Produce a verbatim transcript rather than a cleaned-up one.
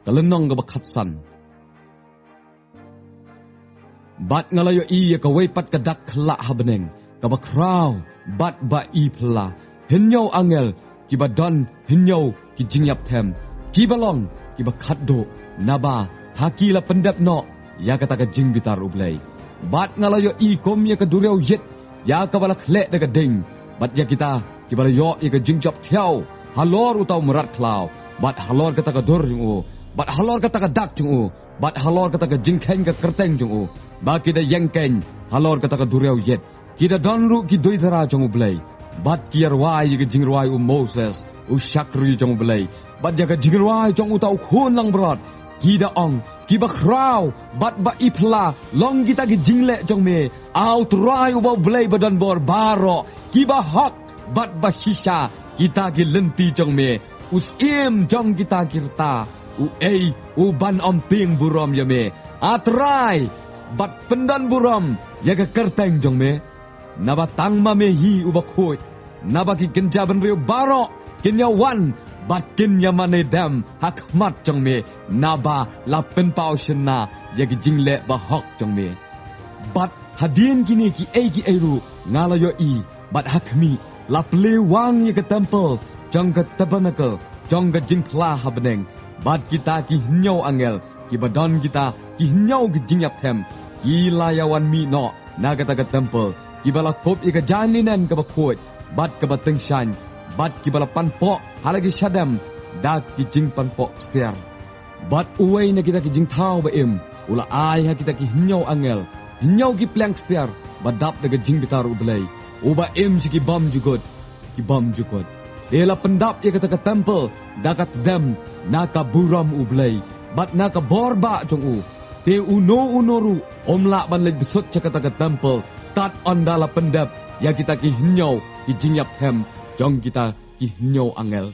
Ka lynnong kaba khatsan. Bad nga la ïohi ïa kawei pat ka dak khyllah ha bneng, kaba khraw bad ba i phylla, hynñiew angel kiba don hynñiew ki jingïapthem, kiba long kiba khatduh, naba ha ki la pyndep noh ïa kata ka jingbitar U Blei. Bad nga la ïohi kum ïa ka duriaw ïit ïa kaba la khleh da ka ding, bad ïa kita kiba la ïoh ïa ka jingjop thiaw halor uta u mrad khlaw, bad halor kata ka dur jong u, bad halor kata ka dak jong u, bad halor kata ka jingkheiñ ka kyrteng jong u, ba ki da ïeng keiñ halor kata ka duriaw ïit. Ki da don ruh ki duitara jong U Blei, bad ki ïarwai ïa ka jingrwai u Moses, u shakri jong U Blei, bad ïa ka jingrwai jong uta u khun langbrot. Ki da ong, kiba khraw bad ba i phylla long kita ki jingleh jong me, A U Trai uba U Blei badonbor baroh, kiba hok bad ba shisha kita ki lynti jong me, u syiem jong kita ki rta, uei uban ym tieng burom ïa me, A Trai, bad pyndon burom ïa ka kyrteng jong me? Naba tang ma me hi uba khuid, naba ki kynja bynriew baroh kin ïa wan bad kin ïa mane dem ha khmat jong me, naba la pynpaw shynna ïa ki jingleh bahok jong me. Bad hadien kine kiei kiei ruh nga la ïohi, bad ha khmih, la plie wang ïa ka templ jong ka tabernakl jong ka jingphla ha bneng, bad kita ki hynñiew angel kiba don kita ki hynñiew ki jingïapthem, ki la ïa wan mih noh na kata ka templ, kiba la kup ïa ka jaiñ linen kaba khuid bad kaba tyngshaiñ, bad kiba la panpoh ha la ki shadem da ki jingpanpoh ksiar. Bad uwei na kita ki jingthaw ba im u la ai ha kita ki hynñiew angel hynñiew ki pliang ksiar ba dap da ka jingbitar U Blei, uba im sha ki bymjukut ki bymjukut. Te la pyndap ïa kata ka templ da ka tdem na ka burom U Blei bad na ka bor bah jong u. Te uno uno ruh um lah ban leit bsut sha kata ka templ tad ynda la pyndep ïa kita ki hynñiew ki jingïapthem jong kita ki hynñiew angel.